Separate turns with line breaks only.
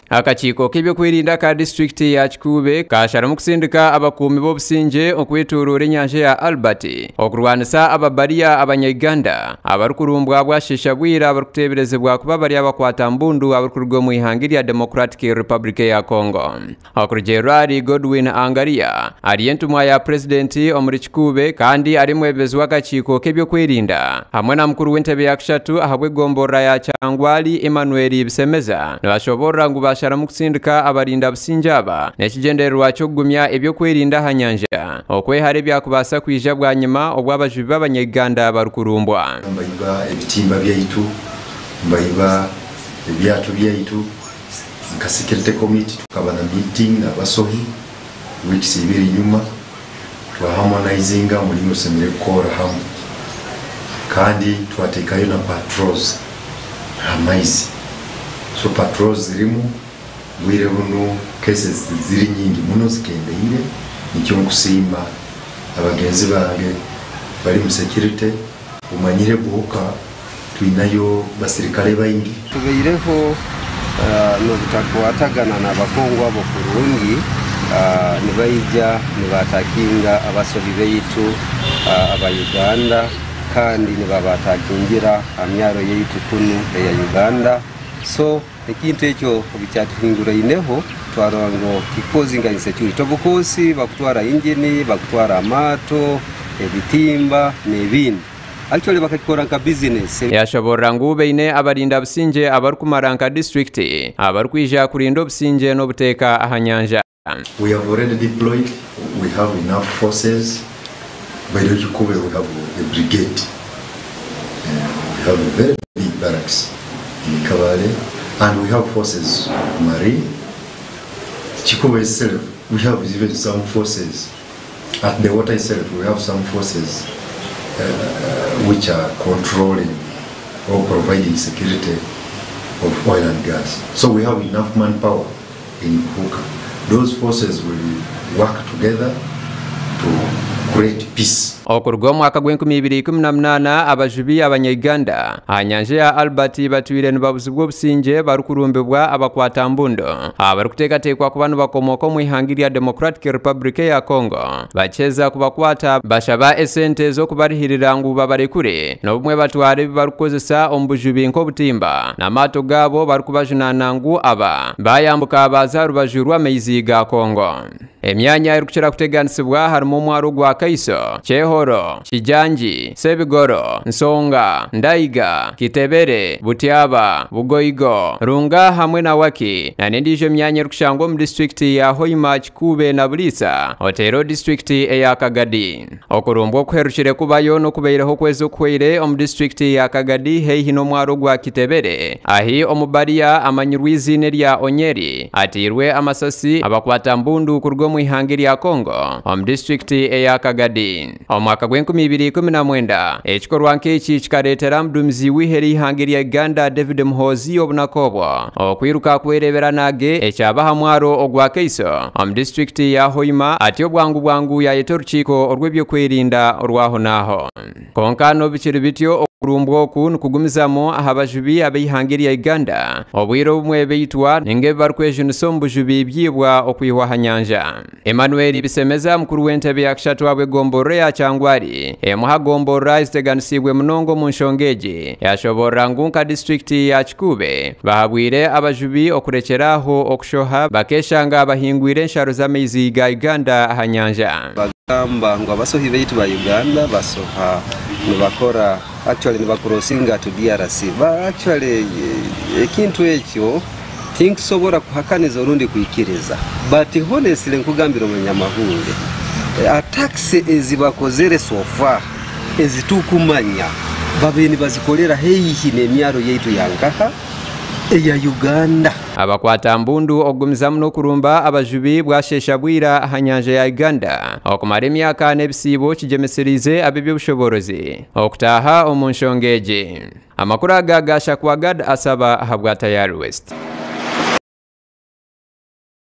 Akakiiko k'ebyokwerinda aka disiturikiti ya Kikuube kasharamu kusindika abakuumi b'obusingye okwetooroora enyanja ya Albert okurwanisa ababariya abanya-Uganda abarikurumbwa bwasheesha bwira abarikuteeberezibwa kuba bari abakwatambundu abarikuruga omu ihanga erya Democratic Republic ya Congo. Okurugiirira ahari Godwin Angaria, ari entumwa ya Purezidenti omuri Kikuube kandi ari omwebembezi w'akakiiko k'ebyokwerinda hamwe na mukuru w'entebe ya kushatu ahabw'egomborora ya Kyangwali Emmanuel Bisemeza nibashoborora ngu basharamu kutsindika abarinda busingye aba n'ekigyendererwa ky'okugumya ebyokwerinda aha nyanja okwehara ebyakubaasa kwija bwanyima obu abajubi b'abanya-Uganda barikurumbwa.
Nibaiba ebitimba byaitu, nibaiba ebyato byaitu. Nka security committee tukaba na meeting n'abasohi weeks ibiri enyuma twaharmonizinga omuringo tushemereire kukora hamwe kandi twateekayo na patrols aha maizi. So patrols zirimu, obwire bunu cases tiziri nyingi muno zikendeire, nikyo nkusiima abagenzi bange bari omu security. Omanyire Buhuka twinayo basirikare baingi.
Tubaireho n'obutakwatagana n'abakungu abo kurungi, nibaija nibaatakinga abasohi baitu aba Uganda kandi nibabaatakingira aha myaro yaitu kunu eya Uganda. So ekintu ekyo obukyatuhinguraineho twarora ngu kikukozinga insecurity. Obukosi bakutwara engine, bakutwara amaato, ebitimba n'ebindi. Actually bakakikora nka business.
Yashoborora ngu baine abarinda busingye abarikumara nka disiturikiti abarikwija kurinda obusingye n'obuteeka aha nyanja.
We have already deployed, we have enough forces, by the way Kikube we have a brigade, we have a very big barracks in Kabale and we have forces marine. Kikuube itself we have even some forces, at the water itself we have some forces which are controlling or providing security of oil and gas. So we have enough manpower in Buhuka. Those forces will work together to create peace.
Okuruga omu mwaka gw'enkumi ibiri ikumi na munaana, abajubi abanya-Uganda aha nyanja ya Albert batwire nibabuzibwa obusingye barikurumbibwa abakwatambundu abarikuteekateekwa kuba nibakomooka omu ihanga erya Democratic Republic eya Congo bakiheza kubakwata bashaba esente z'okubarihirira ngu babarekure n'obumwe batwara ebi barikukozesa omu bujubi nk'obutimba n'amaato gaabo barikubajunaana ngu aba bayambuka baaza aha rubaju rw'amaizi ga Congo. Emyanya erikukira kuteganisibwa harimu omwaro gwa Kaiso, Kyehoro, Kijangi, Sebigoro, Nsonga, Ndaiga, Kitebere, Butyaba, Bugoigo, Runga hamwe na Waki na n'endiijo myanya erikushangwa omu disiturikiti ya Hoima, Kikuube na Buliisa oteereho disiturikiti eya Kagadi. Okurumbwa okuherukire kubayo n'okubaireho okwezi okuhweire omu disiturikiti ya Kagadi haihi n'omwaro gwa Kitebere ahi omubariya amanyirwe eiziina erya Onyeri ateirwe amasasi abakwatambundu kuruga omu ihanga erya Congo omu disiturikiti eya Kagadi. Omu mwaka gw'enkumi ibiri ikumi na mwenda, ekikorwa nk'eki kikareetera omuduumizi w'eihe ry'eihanga erya Uganda David Muhoozi obunaku obwo okwiruka kwereebera nage ekyaba aha mwaro ogwa Kaiso omu disiturikiti ya Hoima atyo bwangu bwangu yayeta orukiiko orw'ebyokwerinda orw'ahonaaho. Kwonka n'obu kiri bityo, okurumbwa oku nikugumizamu aha bajubi ab'eihanga erya Uganda obwire obumwe baitwa ninga ebi barikwejunisa omu bujubi byibwa okwihwa aha nyanja. Emmanuel Bisemeza, mukuru w'entebe ya kushatu ahabw'egomborora eya Kyangwali, emwe aha gomborora eziteganisiibwe munonga omu nshonga egi, yashoborora ngu nka disiturikiti ya Kikuube bahabwire abajubi okurekyera aho okushoha bakeshanga bahingwire ensharo z'amaizi ga Uganda aha nyanja.
Bagamba ngu abasohi baitu ba Uganda basoha nibakora actually nibakurosinga to DRC but actually ekintu ekyo tinkusobora kuhakaniza orundi kwikiriza but honestly nkugambira omunyamahunge attacks ezibakozere so far ezitukumanya babaire nibazikorera haihi n'emyaro yaitu ya nkaha eya Uganda.
Abakwatambundu okugumizamu n'okurumba abajubi bwasheesha bwira aha nyanja ya Uganda okumara emyaka n'ebisiibo kigyemeseriize ab'eby'obushoboorozi okutaaha omu nshonga egi. Amakuru aga gaashakwa Gad Asaba ahabwa Tayari West.